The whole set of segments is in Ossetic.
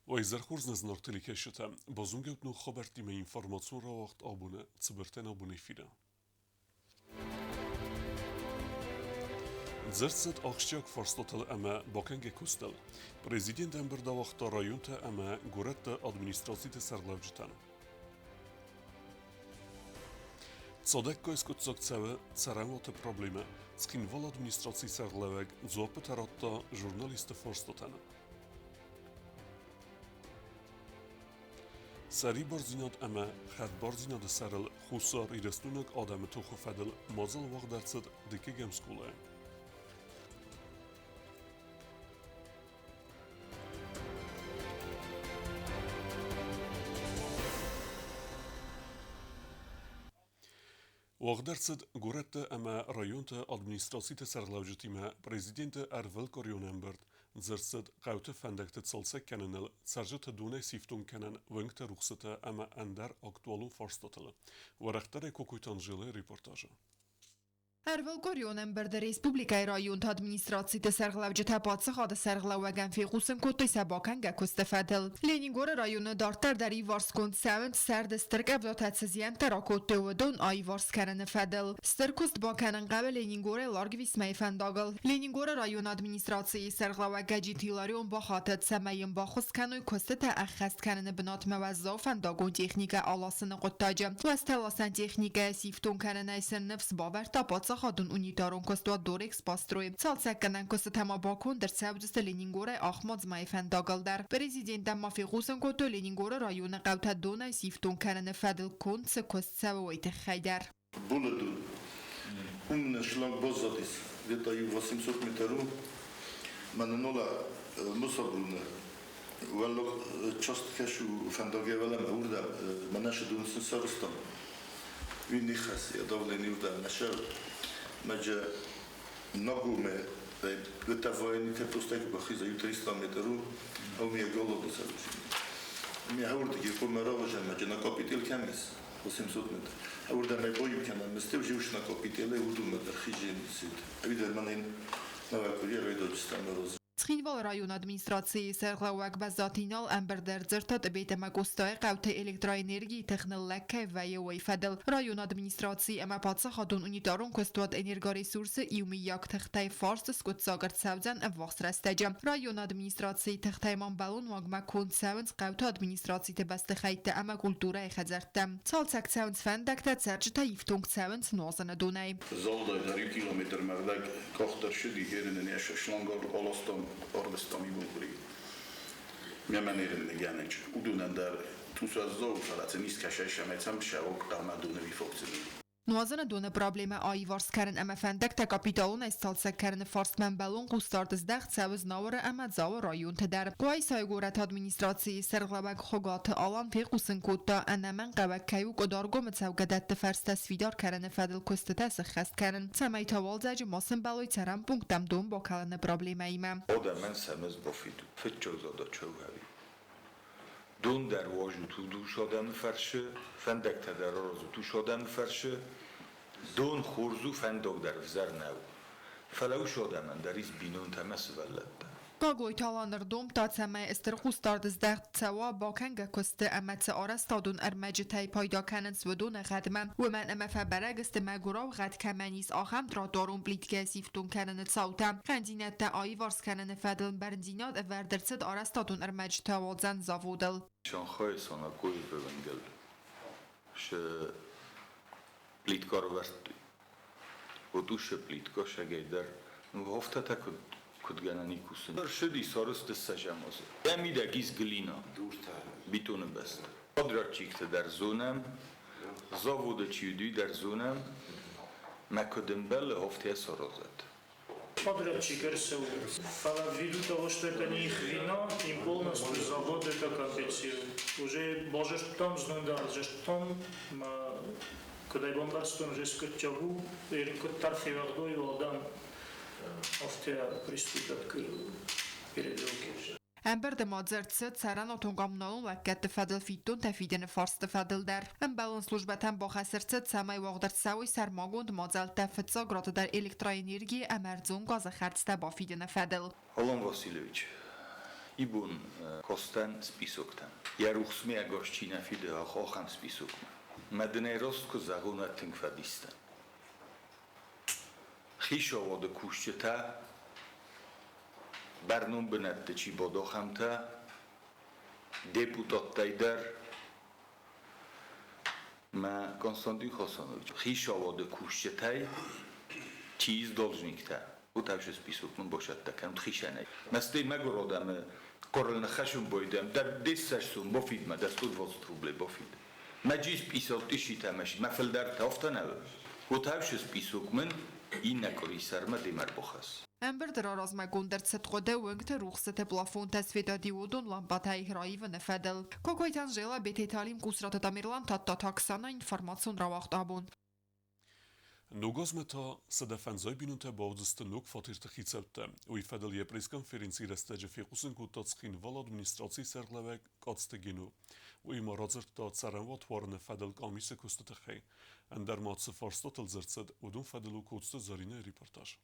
Уӕ изӕр хорз нӕ зынаргъ телекӕсджытӕ! Базонгӕут ног хабӕрттимӕ информацион рауагъд абоны цыбыртӕн абон эфиры. Дзырд цыд ахсджиаг фарстатыл ӕмӕ бакӕнгӕ куыстыл. Президент ӕмбырд ауагъта районтӕ ӕмӕ горӕтты администрациты сӕргълӕуджытӕн. Цадӕггай скъуыддзаг цӕуы цӕрӕнуаты проблемӕ. Цхинвалы администрацийы сӕргълӕууӕг дзуаппытӕ радта журналистты фарстатӕн. Сӕрибардзинад ӕмӕ хӕдбардзинады сӕрыл Хуссар Ирыстойнаг адӕмы тохы фӕдыл мадзал уагъд ӕрцыд дыккӕгӕм скъолайы. Уагъд ӕрцыд горӕтты ӕмӕ районты администрациты сӕргълӕуджытимӕ президенты ӕрвылкъуырион ӕмбырд. Дзырд цыд хъӕуты фӕндӕгты цалцӕг кӕныныл, цӕрджыты донӕй сифтонг кӕнӕн уынгты рухсытӕ ӕмӕ ӕндӕр актуалон фарстатыл. Уӕрӕхдӕрӕй Кокойты Анжелӕйы репортажы. Ӕрвылкъуырион ӕмбырды республикӕйы районты администрациты сӕргълӕуджытӕ паддзахады сӕргълӕууӕгӕн фехъусын кодтой сӕ бакӕнгӕ куысты фӕдыл. Ленингоры районы дарддӕр дӕр иуварсгонд цӕуынц сӕрды стыр къӕвдатӕ цы зиӕнттӕ ракодтой, уыдон аиварс кӕныны фӕдыл. Стыр куыст бакӕнын хъӕуы Ленингорӕй Ларгвисмӕйы фӕндагыл. Ленингоры районы администрацийы сӕргълӕууӕг Гӕджиты Иларион бахатыд, цӕмӕй йын баххуыс кӕной куыстытӕ ӕххӕст кӕныны бынатмӕ уӕззау фӕндагон техникӕ аласыны хъуыддаджы. Уӕзтӕласӕн техникӕйӕ сифтонг кӕнынӕй сын ныфс бавӕрдта паддзахадон унитарон куыстуат Дорэкспострой. Цалцӕггӕнӕн куыстытӕ ма баконд ӕрцӕудзысты Ленингорӕй Ахмадзмайы фӕндагыл дӕр. Президенттӕн ма фехъусын кодтой Ленингоры районы хъӕутӕ донӕй сифтонг кӕныны фӕдыл конд цы куыст цӕуы, уый тыххӕй дӕр. Булыдун. Умный шланг баззадис где-то 800 метру. Мӕнӕ мусорбруны Уӕллаг част кӕсу фӕндагӕвӕлӕмӕ урдӕм мӕнӕ шыдун сын сарыстам. Уый ниххӕс йӕ давлени урдӕм нӕ шӕл. Мӕджы нагуме это военный просто бахиза 300 метру, а у меня голову сарушили. Ми хауырдыги хурмӕ мӕджы на капител кӕмис 800 метр. Хауырдӕм бою кӕнӕм, мыстев живш на капителе уду метр хижин сид. Видер манин новая курьер роз. Цхинвалы районы администрацийы сӕргълӕууӕг Бӕззаты Инал ӕмбырды ӕрдзырдта Тъбет ӕмӕ Къостайы хъӕуты электроэнергийы тых ныллӕг кӕй вӕййы, уый фӕдыл. Районы администрацийы ӕмӕ паддзахадон унитарон куыстуат Энергоресурсы иумиаг тыхтӕй фарст скъуыддзаг ӕрцӕудзӕн ӕввахс рӕстӕджы. Районы администрацийы тыхтӕй ма ӕмбӕлон уагмӕ конд цӕуынц хъӕуты администрациты бӕстыхӕйттӕ ӕмӕ культурӕйы хӕдзӕрттӕ. Цалцӕг цӕуынц фӕндӕгтӕ, цӕрджытӕ ифтонг цӕуынц нуазыны донӕй. Залдай дӕр иу километрмӕ рдӕг къах дӕр ссыди, ерынӕн йӕ шланг аластам, арвыстам ивгъуыд Мемӕ уыдонӕн дӕр тусӕздзау, фӕлӕ сын искӕсӕй сӕмӕй цӕм сӕуӕг хъӕмӕ доны вифокцины. Нуазыны доны проблемӕ аиварс кӕнын ӕмӕ фӕндӕгтӕ капиталонӕй сцалцӕг кӕныны фарстмӕ ӕмбӕлон хъусдард здӕхт цӕуы Знауыры ӕмӕ Дзауы районты дӕр. Къуайсайы горӕты администрацийы сӕргълӕууӕг Хуыгаты Алан фехъусын кодта, ӕнӕмӕнгхъӕуӕг кӕй у Къуыдаргомы цӕугӕдӕтты фӕрстӕ сфидар кӕныны фӕдыл куыстытӕ сыххӕст кӕнын, цӕмӕй та уалдзӕджы ма сӕмбӕлой цӕрӕн пункттӕм дон бакӕлыны проблемӕимӕ. Адӕмӕн сӕ бафиду фыццаг чӕугӕви. Дон дӕр уазут удус адӕмы фӕрсы, фӕндӕгтӕ дӕр аразут ус адӕмы фӕрсы. Дон хорз у, фӕндаг дӕр ӕвзӕр нӕу. Фӕлӕ ус адӕмӕн дӕр ис бинонтӕ ӕмӕ сывӕллӕттӕ. Гаглойты Алан ӕрдомдта, цӕмӕй стыр хъусдард здӕхт цӕуа бакӕнгӕ куысты ӕмӕ цы арӕзтадон ӕрмӕджытӕй пайда кӕнынц, уыдоны гъӕдмӕ. Уымӕн ӕмӕ фӕбӕрӕг сты мӕгуырау гъӕд кӕмӕн ис, ахӕм тротуарон плиткӕ сифтонг кӕныны цаутӕ. Хъӕндзинӕдтӕ аиварс кӕныны фӕдыл бӕрндзинад ӕвӕрд ӕрцыд арӕзтадон ӕрмӕджытӕ уадзӕн заводыл. Шанхайы Санакоевы уынгыл шы плитка ӕрывӕрдтой. Вот уышы плитка сӕгӕй дӕр афтӕтӕ куыд гӕнӕн и кусын. Ӕрсыди сарысты ссӕзӕм азы. Йӕ мидӕг ис глина, бетоны бӕсты. Подрядчиктӕ дӕр зонӕм, заводы чи уыди, дӕр зонӕм, мӕ куыд ӕмбӕлы, афтӕ йӕ саразӕд. Подрядчик РСУ. Фӕлӕ ввиду того, что это не их вина, им полностью завод это компенсирует. Уже базӕрдтам знон дӕр зӕрдтам, куыд ӕй бамбӕрстон, уже скъуыдтӕ куыддӕр февӕрдой, уӕлдӕм афтӕ приступят к переделке. Ӕмбырды ма дзырд цыд цӕрӕнуатон-коммуналон лӕггӕдты фӕдыл фиддонтӕ фидыны фарсты фӕдыл дӕр. Ӕмбӕлон службӕтӕм бахӕс ӕрцыд, цӕмӕй уагъд ӕрцӕуой сӕрмагонд мадзӕлттӕ фыццаг рады дӕр электроэнергийы ӕмӕ ӕрдзон газы хӕрдзтӕ бафидыны фӕдыл. Алан Васильевич, Ибон кастӕн списоктӕм. Йӕ рухсмӕ ӕгас чи нӕ фиды, ахӕм списокмӕ. Мӕ дын ӕй раст куы зӕгъон, уӕд тынг фӕдис дӕн. Хицауады кусджытӕ, бӕрнон бынӕтты чи бады, ахӕмтӕ, депутаттӕй дӕр мӕ Константин Хасанович хицауады кусджытӕй чи ис должниктӕ, вот ӕвзӕр список мын бацӕттӕ кӕнут хицӕнӕй. Мӕстӕй мӕгуыр адӕмы хъуырыл ныххӕссын байдайӕм, дӕ дессӕссон бафид мӕ, дӕ 120 рублей бафид. Мӕ джи список тъиситӕ мӕ фылдӕртӕ афтӕ нӕ Вот ӕвзӕр список мын иннӕ къуыри сӕрмӕ демӕ ӕрбахӕсс. Ӕмбырды раразмӕгонд ӕрцыд хъуыды уынгты рухсыты плафонтӕ светодиодон лампӕтӕй раивыны фӕдыл. Кокойты Анжела, Бететы Алим, Къусраты Тамерлан, Тадтаты Оксана, информацион рауагъд абон. Ног азмӕ та 150 бинонтӕ бауыдзысты ног фатерты хицӕуттӕ. Уый фӕдыл йӕ пресс-конференцийы рӕстӕджы фехъусын кодта Цхинвалы администрацийы сӕргълӕууӕг Къадзты Гено. Уый ма радзырдта цӕрӕнуат уарыны фӕдыл къамисы куысты тыххӕй. Ӕндӕр ма цы фарстатыл дзырд цыд, уыдон фӕдыл у Коцты Зӕринӕйы репортаж.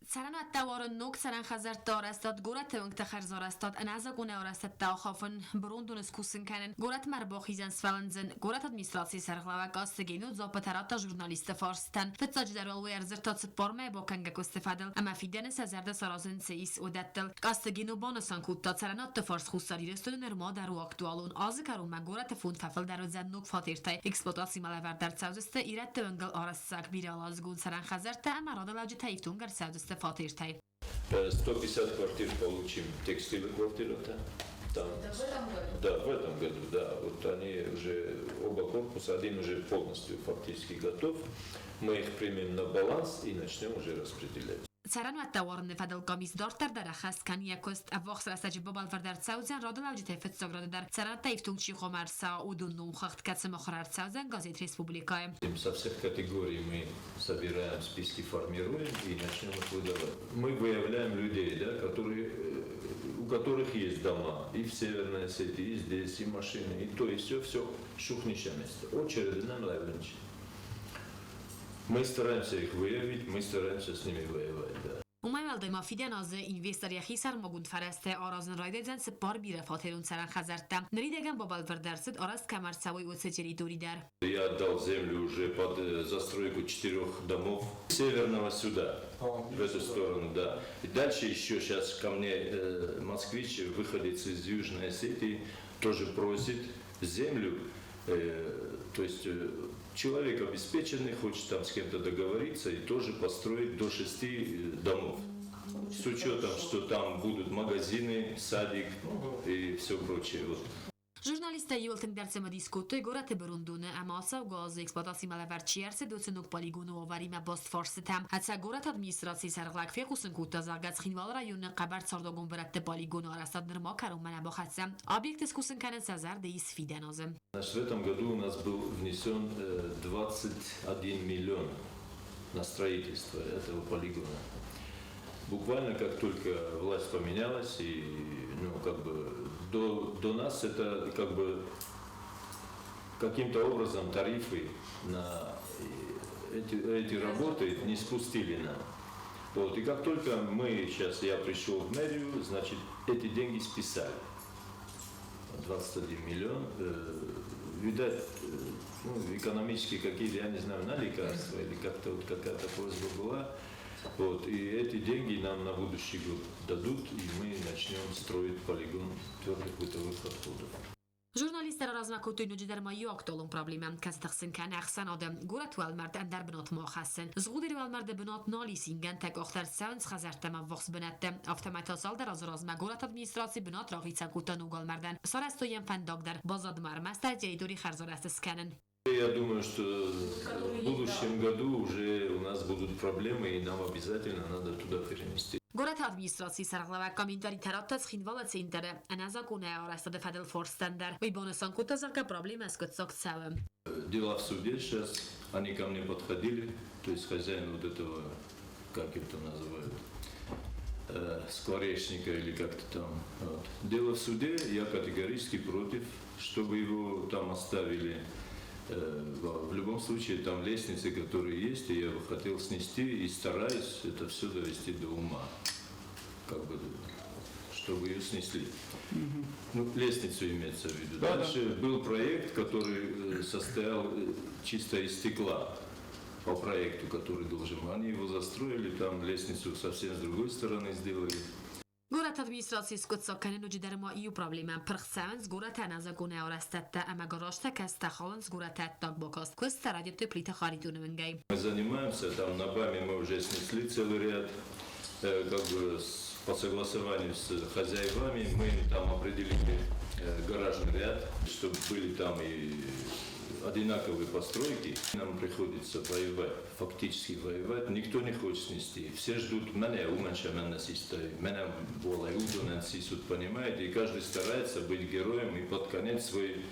Цӕрӕнуӕттӕ уарын, ног цӕрӕн хӕдзӕртты арӕзтад, горӕты уынгты хӕрзарӕзтад, ӕнӕзакъонӕй арӕзтӕдтӕ ахафын, бырондоны скусын кӕнын, горӕтмӕ ӕрбахизӕн сфӕлындзын. Горӕты администрацийы сӕргълӕууӕг Асты Гено дзуаппытӕ радта журналистты фарстытӕн. Фыццаджыдӕр уал уый ӕрдзырдта цыппар мӕйы бакӕнгӕ куысты фӕдыл ӕмӕ фидӕны сӕ зӕрдӕ саразын цы ис, уыдӕттыл. Асты Гено банысан кодта, цӕрӕнуӕтты фарст Хуссар Ирыстоны нырма дӕр у актуалон. Азы кӕронмӕ горӕты фонд фӕфылдӕр уыдзӕн ног фатертӕй, эксплуатацимӕ лӕвӕрд ӕрцӕудзысты ирӕтты уынгыл арӕзтцаг бирӕуӕладзыгон цӕрӕн хӕдзӕрттӕ ӕмӕ радылӕуджытӕ ифтонг ӕрцӕудзысты фатертӕй. 150 квартир получим текстильных квартир-то. Там, в этом году? Да, в этом году, да. Вот они уже, оба корпуса, один уже полностью фактически готов. Мы их примем на баланс и начнем уже распределять. Цӕрӕнуӕттӕ уарыны фӕдыл къамис дарддӕр дӕр ӕххӕст кӕны йӕ куыст. Ӕввахс рӕстӕджы бабӕлвырд ӕрцӕудзӕн радылӕуджытӕй фыццаг рады дӕр цӕрӕнуӕттӕ ифтонг чи хъуамӕ ӕрцӕуа, уыдон номхыгъд, кӕцы мыхуыр ӕрцӕудзӕн газет «Республикӕйы». Со всех категорий мы собираем списки, формируем и начнем их выдавать. Мы выявляем людей, да, которые, у которых есть дома и в Северной Осетии, и здесь, и машины, и то, и все, все. Шухнища место. Очереди нам лавленчи. Мы стараемся их выявить, мы стараемся с ними воевать, да. Уымӕй уӕлдай ма фидӕн азы инвестор йӕхи сӕрмагонд фӕрӕзтӕй аразын райдайдзӕн цыппар бирӕфатерон цӕрӕн хӕдзӕрттӕ. Ныридӕгӕн бабӕлвырд ӕрцыд, арӕзт кӕм ӕрцӕуой, уыцы территори дӕр. Я отдал землю уже под застройку четырех домов. Северного сюда, в эту сторону, да. И дальше еще сейчас ко мне москвич, выходец из Южной Осетии, тоже просит землю. То есть человек обеспеченный, хочет там с кем-то договориться и тоже построить до шести домов. С учетом, что там будут магазины, садик и все прочее. Вот. Журналисттӕ иууыл тынгдӕр цымыдис кодтой горӕты бырондоны ӕмӕ ацӕугӕ азы эксплуатацимӕ лӕвӕрд чи ӕрцыд, уыцы ног полигоны уавӕримӕ баст фарстытӕм. Ӕцӕг горӕты администрацийы сӕргълӕг фехъусын кодта, зӕгъгӕ, Цхинвалы районы хъӕбӕр цардуагон бырӕтты полигоны арӕзтад нырма кӕронмӕ нӕ бахӕццӕ. Объекты скусын кӕнын сӕ зӕрды ис фидӕн азы. Значит, в этом году у нас был внесен 21 миллион на строительство этого полигона. Буквально как только власть поменялась, и, ну, как бы до нас это как бы каким-то образом тарифы на эти работы не спустили нам. Вот. И как только мы сейчас, я пришел в мэрию, значит, эти деньги списали. 21 миллион. Видать, ну, экономические какие-то, я не знаю, на лекарства или как-то вот какая-то просьба была. Вот, и эти деньги нам на будущий год дадут, и мы начнем строить полигон твердых бытовых отходов. Журналисттӕ размӕ кодтой ноджыдӕр ма иу актуалон проблемӕ, кӕцы тыхсын кӕны ӕхсӕнады. Горӕт уӕлмӕрд ӕндӕр бынатмӕ ахӕссын. Згъудеры уӕлмӕрды бынат нал ис, ингӕнтӕ къахт ӕрцӕуынц хӕдзӕрттӕм ӕввахс бынӕтты. Афтӕмӕй та цалдӕр азы размӕ горӕты администраци бынат рахицӕн кодта ног уӕлмӕрдӕн. Сарӕзтой йӕм фӕндаг дӕр. Баззад ма ӕрмӕстдӕр территори хӕрзарӕзт скӕнын. Я думаю, что в будущем году уже у нас будут проблемы, и нам обязательно надо туда перенести. Горӕты администрацийы сӕргълӕууӕг комментаритӕ радта Цхинвалы центры ӕнӕзакъонӕй арӕзтады фӕдыл фарстӕн дӕр. Уый банысан кодта, зӕгъгӕ, проблемӕ скъуыддзаг цӕуы. Дела в суде сейчас, они ко мне подходили, то есть хозяин вот этого, как это называют, скворечника или как-то там. Вот. Дело в суде, я категорически против, чтобы его там оставили. В любом случае там лестницы, которые есть, и я бы хотел снести и стараюсь это все довести до ума. Как бы, чтобы чтобы ее снесли. Ну, лестницу имеется в виду. Дальше был проект, который состоял чисто из стекла по проекту, который должен был. Они его застроили, там лестницу совсем с другой стороны сделали. Горӕты администрацийы скъуыддзаг кӕны ноджыдӕр ма иу проблемӕ. Пырх цӕуынц горӕты ӕнӕзакъонӕй арӕзтӕдтӕ ӕмӕ гаражтӕ, кӕцытӕ халынц горӕты ӕддаг бакаст. Куысттӕ райдыдтой Плиты Харитоны уынгӕй. Мы занимаемся, там на БАМе мы уже снесли целый ряд, как бы по согласованию с хозяевами мы там определили гаражный ряд, чтобы были там и одинаковые постройки. Нам приходится воевать, фактически воевать. Никто не хочет снести. Все ждут меня, уменьша меня систой, меня более удонен сисут, понимаете? И каждый старается быть героем и под конец свой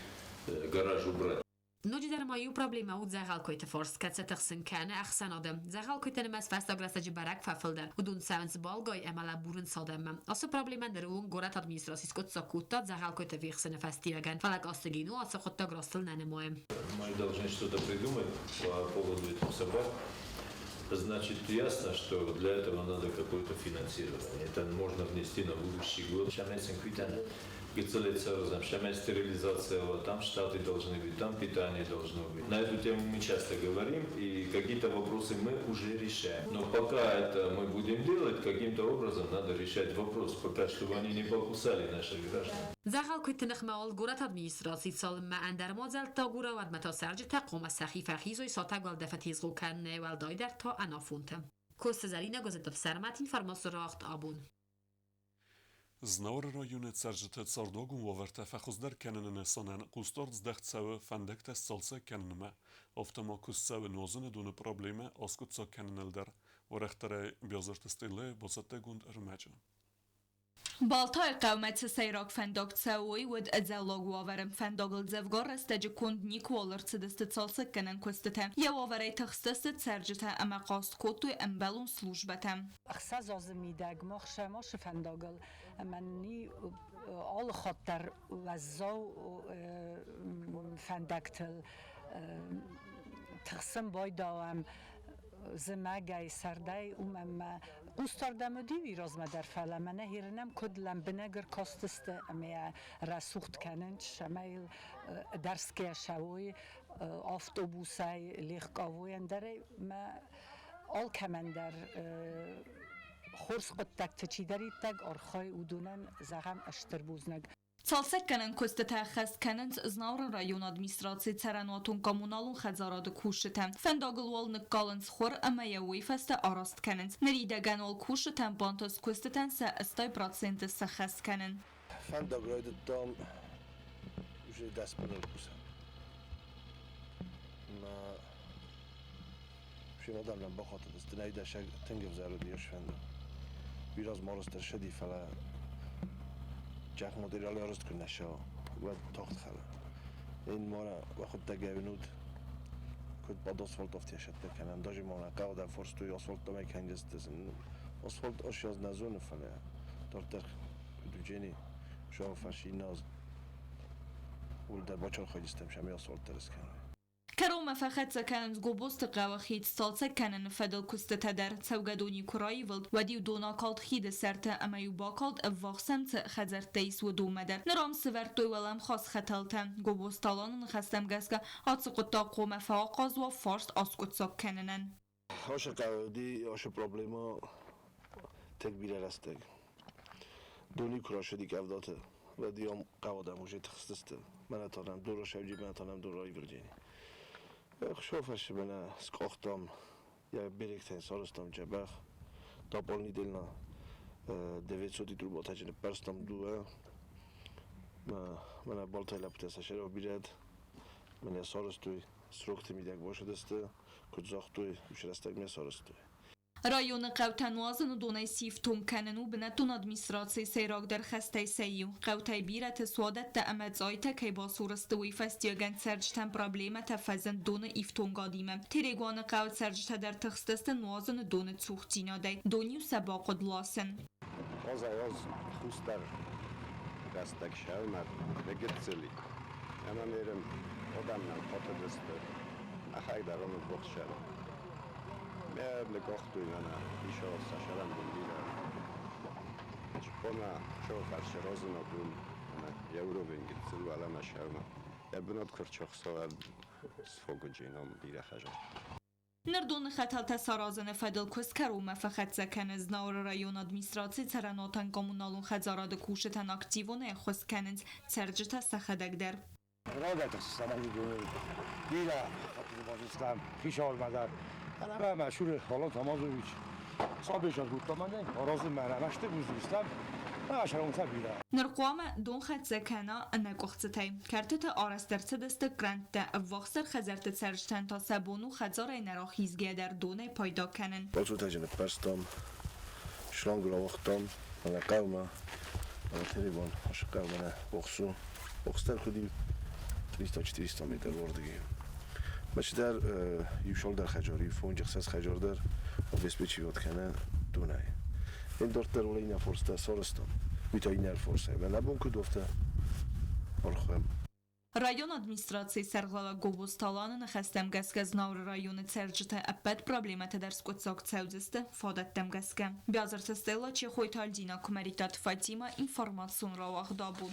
гараж убрать. Ноджыдӕр ма иу проблемӕ у дзӕгъӕл куыйты фарст, кӕцы тыхсын кӕны ӕхсӕнады. Дзӕгъӕл куыйты нымӕц фӕстаг рӕстӕджы бӕрӕг фӕфылдӕр. Уыдон цӕуынц балгай ӕмӕ лӕбурынц адӕммӕ. Ацы проблемӕ ныры онг горӕты администраци скъуыддзаг кодта дзӕгъӕл куыйты фехсыны фӕстиуӕгӕн. Фӕлӕ Къацты Гино ацы хъуыддаг растыл нӕ нымайы. Мы должны что-то придумать по поводу этих собак. Значит, ясно, что для этого надо какое-то финансирование. Это можно внести на будущий год. Стерилизация, там штаты должны быть, там питание должно быть. На эту тему мы часто говорим, и какие-то вопросы мы уже решаем. Но пока это мы будем делать, каким-то образом надо решать вопрос, пока чтобы они не покусали наших граждан. Дзӕгъӕл куыйты ныхмӕ уал горӕты администраци цалынмӕ ӕндӕр мадзӕлттӕ агура, уӕдмӕ та цӕрджытӕ хъуамӕ сӕхи фӕхизой сатӕг уӕлдӕфы тезгъо кӕнынӕй, уӕлдайдӕр та ӕнафонты. Коцты Зӕлинӕ, Гуызӕты Сӕрмӕт, информаци рауагъд Абон. Знауыры районы цӕрджыты цардуагон уавӕртӕ фӕхуыздӕр кӕныны нысанӕн хъусдард здӕхт цӕуы фӕндӕгтӕ сцалцӕг кӕнынмӕ. Афтӕ ма куыст цӕуы нуазыны доны проблемӕ аскъуыддзаг кӕныныл дӕр. Уӕрӕхдӕрӕй Биазырты Стеллӕйы бацӕттӕгонд ӕрмӕджы. Балтайы хъӕумӕ цы сӕйраг фӕндаг цӕуы, уыд ӕдзӕллаг уавӕры. Фӕндагыл дзӕвгар рӕстӕджы конд никуал ӕрцыдысты цалцӕггӕнӕн куыстытӕ. Йӕ уавӕрӕй тыхстысты цӕрджытӕ ӕмӕ хъаст кодтой ӕмбӕлон службӕтӕм. 6 азы мидӕг мах сӕмасы фӕндагыл ӕмӕ алы хатт дӕр уӕззау фӕндӕгтыл тыхсын байдауӕм зымӕгӕй, сӕрдӕй, уымӕн ма хъусдардӕм уыди уый размӕ дӕр, фӕлӕ мӕнӕ хирынӕм куыд лӕмбынӕг ӕркастысты ӕмӕ йӕ рӕсугъд кӕнынц, цӕмӕй йыл ӕдӕрсгӕ сӕуой автобусӕй, легковой ӕндӕрӕй мӕ алкӕмӕн дӕр хорз хъуыддӕгты чидӕриддӕр архайы, уыдонӕн зӕгъӕм стыр бузныг. Цалцӕггӕнӕн куыстытӕ ӕххӕст кӕнынц Знауыры районы администрацийы цӕрӕнуатон-коммуналон хӕдзарады кусджытӕ. Фӕндагыл уал ныккалынц хуыр ӕмӕ йӕ уый фӕстӕ араст кӕнынц. Ныридӕгӕн уал кусджытӕн бантыст куыстытӕн сӕ 80% сӕххӕст кӕнын. Фӕндаг райдыдтам уже 10 боныл кусӕн. Мӕ Фемадӕм бахатыдысты, нӕйдӕсӕг тынг ӕвзӕр уыди фӕндаг. Уый размӕ арӕзт ӕрцыди, фӕлӕ джах материал арӕзт куы нӕ сӕуа, уӕд тагъд хӕлы. Ин мара вахуыдтӕг ӕвнуд куыд под асфальт афтиашӕттӕ кӕнӕм. Даже ма хъӕуы форстой асфальт мӕ кӕнгӕсты. Асфальт ошяз нӕ зоны, фӕлӕ дарддӕр куыд уыджени, шоу фарши наз улдӕр бачархайдыстӕм сӕм асфальт дӕр скӕнын. Кӕронмӕ фӕхӕццӕ кӕнынц Гобозты хъӕуы хид цалцӕг кӕныны фӕдыл куыстытӕ дӕр. Цӕугӕдони куы раивылд, уӕд-иу дон акалд хиды сӕрты ӕмӕ-иу бакалд ӕввахс ӕм цы хӕдзӕрттӕ ис, уыдонмӕ дӕр. Ныр ам сывӕрдтой уӕлӕмхас хӕтӕлтӕ. Гобозты Аланы ныхӕстӕм гӕсгӕ, ацы хъуыддаг хъуамӕ фӕахъаз уа фарст аскъуыддзаг кӕнынӕн. Ашы хъӕуы ашы проблема тынг бирӕ рӕстӕг. Дони куы рашыди къӕвдаты, уӕд ам хъӕуы уже тыхстысты. Мӕнӕ та нӕм дор расӕвджи, мӕнӕ та нӕм дор раивылджени. Шофершы мӕнӕ скъахтам, йӕ берегтӕн сарӕзтам дзӕбӕх. Дополнительно 900 труботаджы ныппӕрстам дыууӕ. Мӕнӕ Балтайы лӕппутӕ сӕ сӕрӕв бирӕт. Мӕнӕ сарӕзтой, срокты мидӕг башыдысты, куыд загътой, уыцы рӕстӕгмӕ сарӕзтой. Районы хъӕутӕ нуазыны донӕй сифтонг кӕнын у бынӕттон администрацийы сӕйрагдӕр хӕстӕй сӕ иу. Хъӕутӕй бирӕты суадӕттӕ ӕмӕ цъайтӕ кӕй басур сты, уый фӕстиуӕгӕн цӕрджытӕн проблемӕтӕ фӕзынд доны ифтонгадимӕ. Терегуаны хъӕуы цӕрджытӕ дӕр тыхстысты нуазыны доны цухдзинадӕй. Дон-иу сӕ бахъуыд ласын. Азӕй-аз хусдӕр рӕстӕг сӕумӕ гыццыли. Ӕмӕ мерым адӕмӕн хатыдысты. Ахӕг дӕр омы бохсӕр. Ме ныкъахтой мӕнӕ исо сӕ сӕрӕндон бирӕ. Хъуамӕ Хуыцауы фарс саразын дон ӕмӕ йӕ уровень гыццыл уӕлӕмӕ сӕумӕ. Йӕ бынат куы рчохсауӕд сфогуджы ном бирӕ хӕзар. Ныр доны хӕтӕлтӕ саразыны фӕдыл куыст кӕронмӕ фӕхӕццӕ кӕны Знауыры районы администрацийы цӕрӕнуатӕн-коммуналон хӕдзарады кусджытӕн активонӕй ӕххуыс кӕнынц цӕрджытӕ сӕхӕдӕг дӕр. Бирӕ хӕттыты базыдтам хицауадмӕ дӕр. Ӕмӕ мӕ цуры Алан Тамазович цабежар кодта мӕнӕй, аразын мӕ мӕсты бузныг ӕмӕ сӕронтӕ бирӕ. Ныр хъуамӕ дон хӕццӕ кӕна ӕнӕкъуыхцытӕй. Кӕртыты арӕзт ӕрцыдысты кранттӕ, ӕввахсдӕр хӕдзӕртты цӕрджытӕн та сӕ бон у хӕдзарӕй нӕ рахизгӕ дӕр донӕй пайда кӕнын. Бацъутӕджы ныппӕрстам, шланг рауагътам, мӕнӕ хъӕумӕ, мӕнӕ Теребон, ашы хъӕу мӕнӕ Охсу. Охсдӕр куыд и 300-400 метр уордыги. Мӕчидӕр иу шолдӕр хӕджар, иу фонджы-хсӕз хӕджар дӕр обеспечивать кӕны донӕй. Ин дарддӕр ула иннӕ форстӕ сарӕзтам. Уый та иннӕ форсӕй. Мӕнӕ бон куыд афтӕ ӕрхуӕм. Районы администрацийы сӕргълӕууӕг Гобозты Аланы ныхӕстӕм гӕсгӕ Знауыры районы цӕрджытӕ ӕппӕт проблемӕтӕ дӕр скъуыддзаг цӕудзысты фадӕттӕм гӕсгӕ. Биазырты Стелла, Чехойты Альдина, Куымӕридтаты Фатимӕ, информацион рауагъд абон.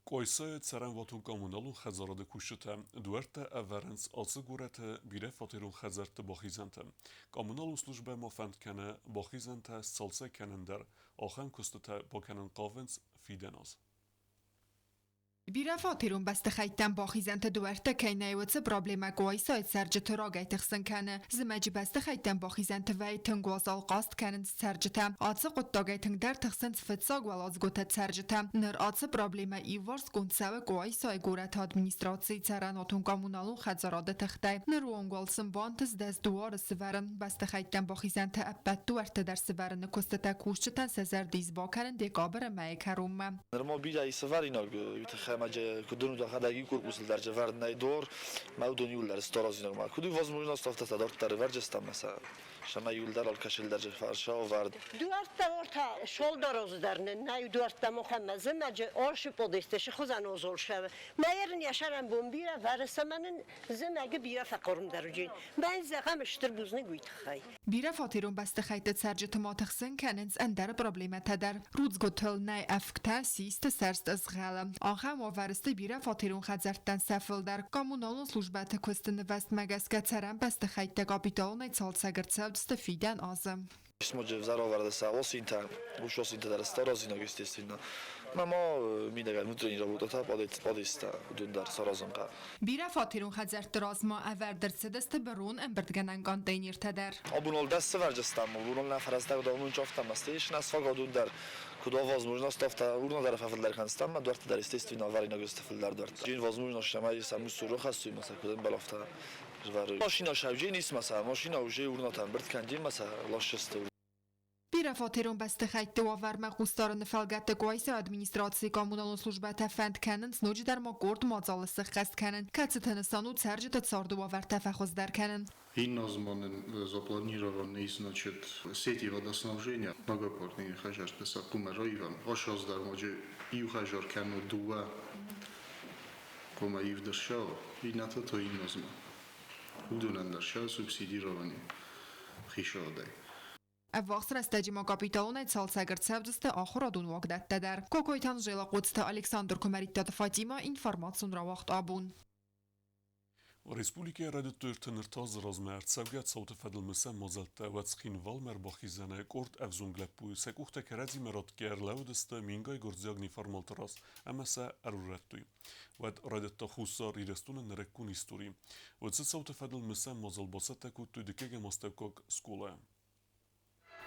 Къуайсайы цӕрӕнуатон-коммуналон хӕдзарады кусджытӕ дуӕрттӕ ӕвӕрынц ацы горӕты бирӕфатерон хӕдзӕртты бахизӕнты. Коммуналон службӕ ма фӕнд кӕны бахизӕнтӕ сцалцӕг кӕнын дӕр. Ахӕм куыстытӕ бакӕнын хъавынц фидӕн аз. Бирӕфатерон бӕстыхӕйттӕм бахизӕнты дуӕрттӕ кӕй нӕй, уыцы проблемӕ Къуайсайы цӕрджыты рагӕй тыхсын кӕны. Зымӕджы бӕстыхӕйттӕм бахизӕнты вӕййы тынг уазал, хъаст кӕнынц цӕрджытӕ. Ацы хъуыддагӕй тынгдӕр тыхсынц фыццаг уӕладзгуыты цӕрджытӕ. Ныр ацы проблемӕ иуварсгонд цӕуы Къуайсайы горӕты администрацийы цӕрӕнуатон-коммуналон хӕдзарады тыхтӕй. Ныры онг уал сын бантыст дӕс дуары сывӕрын. Бӕстыхӕйттӕм бахизӕнты ӕппӕт дуӕрттӕ дӕр сывӕрыны куыстытӕ кусджытӕн сӕ зӕрды ис бакӕнын декабры мӕйы кӕронмӕ. Нырма бирӕ исӕвӕринаг уый тыххӕй ӕмӕ куыд уынут, ӕхӕдӕг иу корпусыл дӕр ӕвӕрд нӕй дор, мӕ уыдон иууылдӕр саразинаг ма. Куыд у возможность, афтӕ сӕ дарддӕр ӕвӕрджыстӕм ӕмӕ сӕ сӕмӕ иууылдӕр алкӕсыл дӕр фарсӕвӕрд. Дуӕрттӕ ортӕ солдороздӕр нӕй дуӕрттӕ мохӕмӕ зымӕджы орсы подесте сыхуызӕн озол сӕвы. Мӕйӕрын йӕ сӕрӕн бон бирӕ вӕры, цӕмӕн ын зымӕгы бирӕ фӕхъорндӕр уыди. Мӕн зӕгъӕм стыр бузныг уый тыххӕй. Бирӕфатерон бӕстыхӕйтты цӕрджыты ма тыхсын кӕнынц ӕндӕр проблемӕтӕ дӕр. Рудзгуытыл нӕй ӕвгтӕ, систы сӕрст ызгъӕлы. Ахӕм уавӕры сты бирӕфатерон хӕдзӕрттӕн сӕ фылдӕр. Коммуналон службӕты куысты нывӕзтмӕ гӕсгӕ цӕрӕн бӕстыхӕйттӕ капиталонӕй цалцӕг ӕрцӕудзысты фидӕн азы. Письмо взароварда са осинта, уж осинта дар старозиног, естественно. Мама минӕгай внутренний работата падеста дундар саразынга. Бирӕфатерон хӕдзӕртты размӕ ӕвӕрд ӕрцыдысты бырон ӕмбырдгӕнӕн контейнертӕ дӕр. Абон дӕссывӕрджыстам, урон нӕ фӕрӕзтӕ удон чофтам, естественно, свагадун дӕр куда возможность афта урна дӕр фӕфылдӕр кӕнстам, ма дуӕртты дӕр, естественно, аварийнаг фылдӕр дуӕртты. Джин возможность шамай самус рохасуй маса кудын балафта. Машина шавджен исмаса, машина уже урнатан бырт кӕнджин маса ласчысты. Бирӕфатерон бӕстыхӕйтты уавӕрмӕ хъусдарыны фӕлгӕтты Къуайсы администрацийы коммуналон службӕтӕ фӕнд кӕнынц ноджыдӕр ма къорд мадзалы сыххӕст кӕнын, кӕцыты нысан у цӕрджыты царды уавӕртӕ фӕхуыздӕр кӕнын. Инназманын запланированный, значит, сети водоснабжения многоквартирный хӕдзӕртты сӕ хъумӕ раивӕм. Ас дӕр маджы иу хӕдзар кӕнӕ дыууӕ хъумӕ ивд ӕрцӕуы, иннӕтӕ та инназмӕ. Уыдонӕн дӕр сӕ субсидировани хицауадӕй. Ӕввахс рӕстӕджы ма капиталонӕй цалцӕг ӕрцӕудзысты ахуырадон уагдӕттӕ дӕр. Кокойты Анжела, Хъоцты Александр, Куымӕридтаты Фатимӕ, информацион рауагъд абон. Республикӕйы райдыдтой ӕртын ӕртӕ азы размӕ ӕрцӕугӕ цауты фӕдыл мысӕн мадзӕлттӕ уӕд Цхинвалмӕ ӕрбахизӕны къорд ӕвзонг лӕппуйы сӕ къухтӕ кӕрӕдзимӕ ратгӕ ӕрлӕууыдысты мингай гуырдзиаг неформалты раз ӕмӕ сӕ ӕрурӕдтой. Уӕд райдыдта Хуссар Ирыстоны нырыккон истори. Уыцы цауты фӕдыл мысӕн мадзал бацӕттӕ кодтой дыккӕгӕм астӕуккаг скъолайы.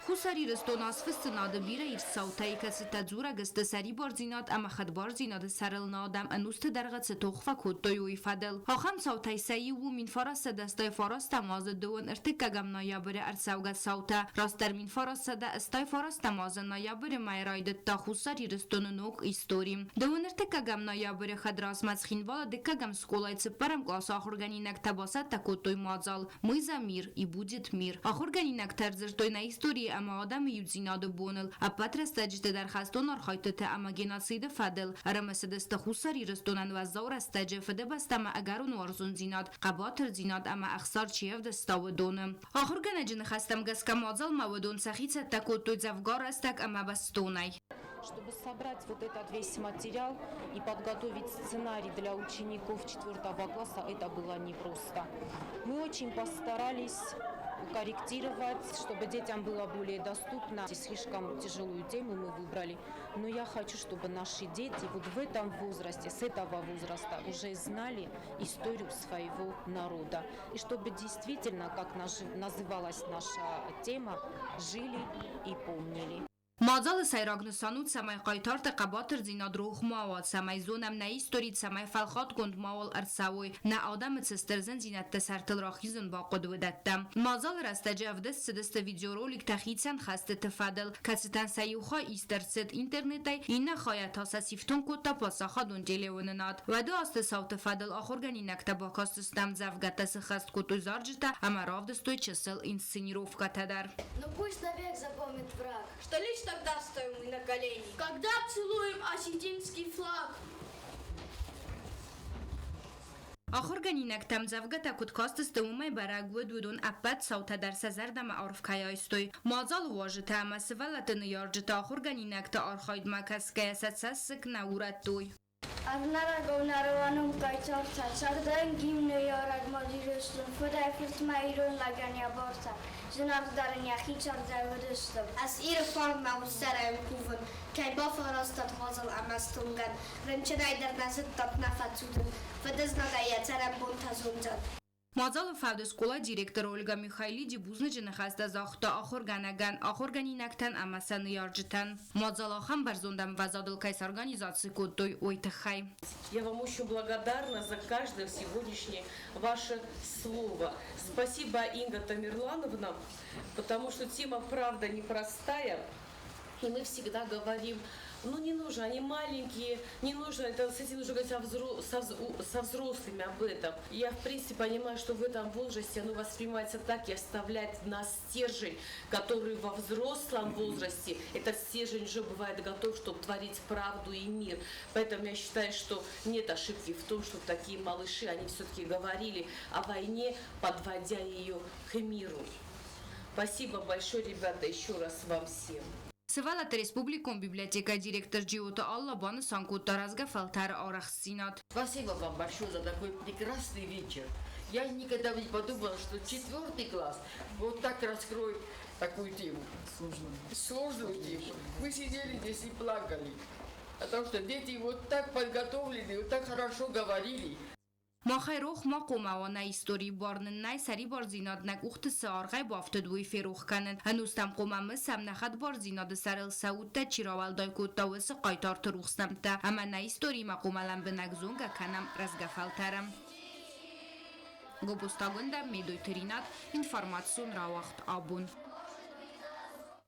Хуссар Ирыстон азфыссынады бирӕ ирд цаутӕй, кӕцытӕ дзурӕг сты сӕрибардзинад ӕмӕ хӕдбардзинады сӕрыл нӕ адӕм ӕнусты дӕргъы цы тох фӕкодтой, уый фӕдыл. Ахӕм цаутӕй сӕ иу у 1989 азы дыууын ӕртыккӕгӕм ноябры ӕрцӕугӕ цаутӕ. Растдӕр 1989 азы ноябры мӕй райдыдта Хуссар Ирыстоны ног истори. Дыууын ӕртыккӕгӕм ноябры хӕдразмӕ Цхинвалы дыккӕгӕм скъолайы цыппӕрӕм къласы ахуыргӕнинӕгтӕ бацӕттӕ кодтой мадзал «Мы за мир и будет мир». Ахуыргӕнинӕгтӕ ӕрдзырдтой нӕ историйы ӕмӕ адӕмы иудзинады боныл, ӕппӕт рӕстӕджыты дӕр хӕстон архайдтыты ӕмӕ геноциды фӕдыл ӕрымысыдысты Хуссар Ирыстонӕн уӕззау рӕстӕджы Фыдыбӕстӕмӕ ӕгӕрон уарзондзинад, хъӕбатырдзинад ӕмӕ ӕхсар чи ӕвдыста, уыдоны. Ахуыргӕнӕджы ныхӕстӕм гӕсгӕ мадзалмӕ уыдон сӕхи цӕттӕ кодтой дзӕвгар рӕстӕг ӕмӕ бӕстонӕй. Чтобы собрать вот этот весь материал и подготовить сценарий для учеников четвертого класса, это было непросто. Мы очень постарались корректировать, чтобы детям было более доступно. Слишком тяжелую тему мы выбрали. Но я хочу, чтобы наши дети вот в этом возрасте, с этого возраста уже знали историю своего народа. И чтобы действительно, как называлась наша тема, жили и помнили. Мадзалы сӕйраг нысан у, цӕмӕй хъайтарты хъӕбатырдзинад рох ма уа, цӕмӕй зонӕм нӕ истори, цӕмӕй фӕлхатгонд мауал ӕрцӕуой, нӕ адӕмы цы стыр зындзинӕдты сӕртыл рахизын бахъуыд, уыдӕттӕ. Мадзалы рӕстӕджы ӕвдыст цыдысты видеороликтӕ хицӕн хӕстыты фӕдыл, кӕцытӕн сӕ иу хай ист ӕрцыд интернетӕй, иннӕ хайӕ та сӕ сифтонг кодта паддзахадон телеуынынад. Уӕды азты цауты фӕдыл ахуыргӕнинӕгтӕ бакастысты ӕмдзӕвгӕтӕ, сыххӕст кодтой зарджытӕ ӕмӕ равдыстой чысыл инсценировкӕтӕ дӕр. Ну пусть навек запомнит враг, что лишь тогда стоим мы на колени. Когда целуем осетинский флаг. Ахуыргӕнинӕгтӕ ӕмдзӕвгӕтӕ куыд кастысты, уымӕй бӕрӕг уыд, уыдон ӕппӕт цаутӕ дӕр сӕ зӕрдӕмӕ арф кӕй айстой. Мадзалы уазджытӕ ӕмӕ сывӕллӕтты ныййарджытӕ ахуыргӕнинӕгты архайдмӕ кӕсгӕйӕ сӕ цӕссыг нӕ урӕдтой. Ӕвнарӕгау нӕрвӕнон хъайтартӕ, цардӕн гимн-ныййарӕг мад Ирыстон, фыдӕй-фыртмӕ ирон лӕгӕн йӕ бартӕ, зынаргъдӕр ын йӕхи цардӕй уыдысты. Ӕз Иры фарнмӕ удсӕрӕй кувын, кӕй бафӕрӕзтат уазал ӕмӕ стонгӕн, рынчынӕй дӕр нӕ зыдтат нӕ фӕцудын, фыдызнагӕй йӕ цӕрӕнбонтӕ зондзӕн. Мадзалы фӕуды скъолайы директор Ольга Михайлиди бузныджы ныхӕстӕ загъта ахуыргӕнӕгӕн, ахуыргӕнинӕгтӕн ӕмӕ сӕ ныййарджытӕн. Мадзал ахӕм бӕрзонд ӕмвӕзадыл кӕй сорганизаци кодтой, уый тыххӕй. Я вам очень благодарна за каждое сегодняшнее ваше слово. Спасибо, Инга Тамерлановна, потому что тема, правда, непростая. И мы всегда говорим, ну не нужно, они маленькие, не нужно, это, с этим нужно говорить со взрослыми об этом. Я, в принципе, понимаю, что в этом возрасте оно воспринимается так и оставляет в нас стержень, который во взрослом возрасте, этот стержень уже бывает готов, чтобы творить правду и мир. Поэтому я считаю, что нет ошибки в том, что такие малыши, они все-таки говорили о войне, подводя ее к миру. Спасибо большое, ребята, еще раз вам всем. Сывӕллӕтты республикон библиотекӕйы директор Джиоты Алла банысан кодта рӕзгӕ фӕлтӕры арӕхстдзинад. Спасибо вам большое за такой прекрасный вечер. Я никогда не подумала, что четвертый класс вот так раскроет такую тему. Сложную. Сложную тему. Мы сидели здесь и плакали. Потому что дети вот так подготовлены, вот так хорошо говорили. Махӕй рох ма хъуамӕ уа нӕ историйы бар нын нӕй сӕрибардзинад нӕ къухты цы аргъӕй бафтыд, уый ферох кӕнын. Ӕнустӕм хъуамӕ мысӕм, нӕ хӕдбардзинады сӕрыл сӕ удтӕ чи рауӕлдай кодта, уыцы хъайтарты рухс нӕмттӕ ӕмӕ нӕ историимӕ хъуамӕ лӕмбынӕг зонгӕ кӕнӕм рӕзгӕ фӕлтӕры. Гобозтагондӕ Медойты Ринат, информацион рауагъд абон.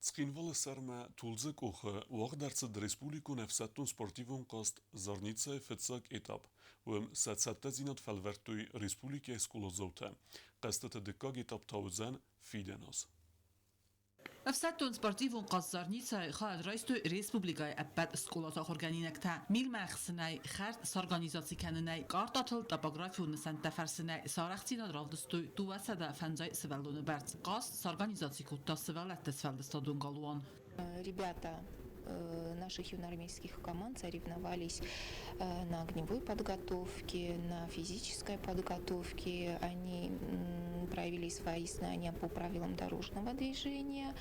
Цхинвалы сӕрмӕ Тулдзы къохы уагъд ӕрцыд республикон ӕфсӕддон-спортивон хъазт Зарницӕйы фыццаг этап. Уым сӕ цӕттӕдзинад фӕлвӕрдтой республикӕйы скъоладзаутӕ. Хъӕзтыты дыккаг этап та уыдзӕн фидӕн аз. Ӕфсӕддон-спортивон хъазт Зарницӕйы хайад райстой республикӕйы ӕппӕт скъолаты ахуыргӕнинӕгтӕ. Милмӕ ӕхсынӕй, хӕрд сорганизаци кӕнынӕй, картӕтыл топографион нысӕнттӕ фӕрсынӕй сӕ арӕхстдзинад равдыстой 250 сывӕллоны бӕрц. Хъазт сорганизаци кодта сывӕллӕтты сфӕлдыстадон галуан. Ребята наших юноармейских команд соревновались на огневой подготовке, на физической подготовке. Они проявили свои знания по правилам дорожного движения,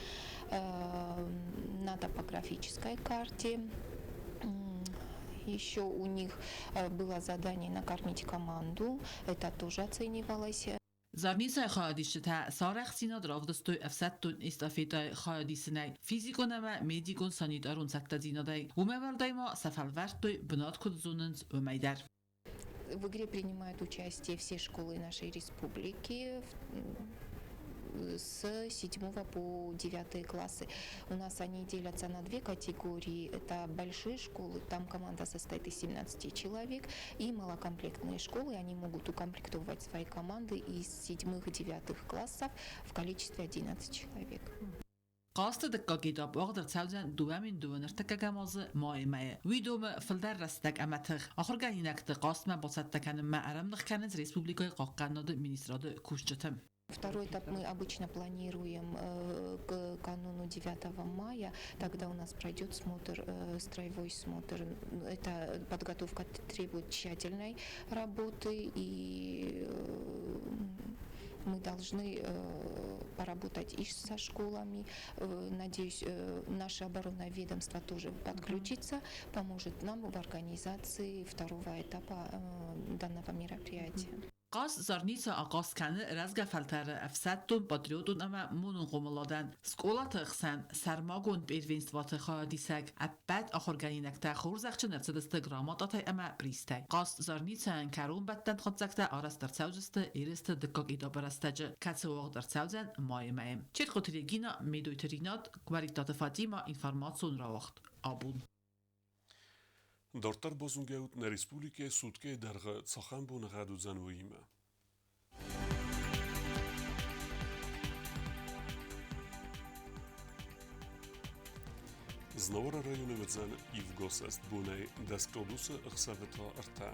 на топографической карте. Еще у них было задание накормить команду, это тоже оценивалось. Зарницӕйы хайадисджытӕ сӕ арӕхстдзинад равдыстой ӕфсӕддон эстафетӕйы хайадисынӕй, физикон ӕмӕ медикон-санитарон цӕттӕдзинадӕй. Уымӕй уӕлдай ма сӕ фӕлвӕрдтой, бынат куыд зонынц, уымӕй дӕр. В игре принимают участие все школы нашей республики с 7 по 9 классы. У нас они делятся на две категории. Это большие школы, там команда состоит из 17 человек, и малокомплектные школы, они могут укомплектовывать свои команды из 7-9 классов в количестве 11 человек. Хъазты дыккаг этап уагъд ӕрцӕудзӕн 2021 азы майы мӕйы. Уый домы фылдӕр рӕстӕг ӕмӕ тых. Ахуыргӕнинӕгты хъазтмӕ бацӕттӕ кӕнынмӕ ӕрӕмных кӕнынц республикӕйы хъахъхъӕнынады министрады кусджыты. Второй этап мы обычно планируем к кануну 9 мая. Тогда у нас пройдет смотр, строевой смотр. Эта подготовка требует тщательной работы, и мы должны поработать и со школами. Надеюсь, наше оборонное ведомство тоже подключится, поможет нам в организации второго этапа данного мероприятия. Хъазт Зарница ахъаз кӕны рӕзгӕ фӕлтӕры ӕфсӕддон, патриотон ӕмӕ монон хъомыладӕн. Скъолаты хсӕн сӕрмагонд первенствоты хайадисӕг ӕппӕт ахуыргӕнинӕгтӕ хорзӕхджын ӕрцыдысты грамотатӕй ӕмӕ призтӕй. Хъазт Зарницӕйӕн кӕронбӕттӕн хатдзӕгтӕ арӕзт ӕрцӕудзысты ерысты дыккаг этапы рӕстӕджы, кӕцы уагъд ӕрцӕудзӕн майы мӕйы. Четхъоты Регина, Медойты Ринат, Куымӕридтаты Фатимӕ, информацион рауагъд Абон. Дарддӕр базонгӕут нӕ республикӕйы суткӕйы дӕргъы цахӕм боныгъӕд уыдзӕн, уыимӕ. Знауыры районы уыдзӕн ивгосӕст бонӕй 10 градусы, ӕхсӕвы та 3.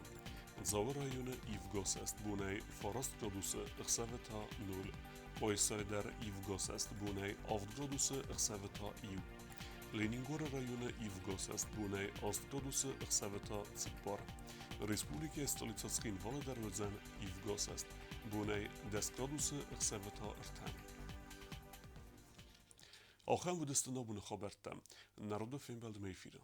Дзауы районы ивгосӕст бонӕй 9 градусы, ӕхсӕвы та 0. Къуайсайы дӕр ивгосӕст бонӕй 7 градусы, ӕхсӕвы та 1. Ленингоры районы ивгосӕст бонӕй 8 градусы, ӕхсӕвы та 4. Республикӕйы столицӕ Цхинвалы дӕр уыдзӕн ивгосӕст бонӕй 10 градусы, ӕхсӕвы та 3. Ахӕм уыдысты нӕ абоны хабӕрттӕ. Народы фембӕлдмӕ эфиры.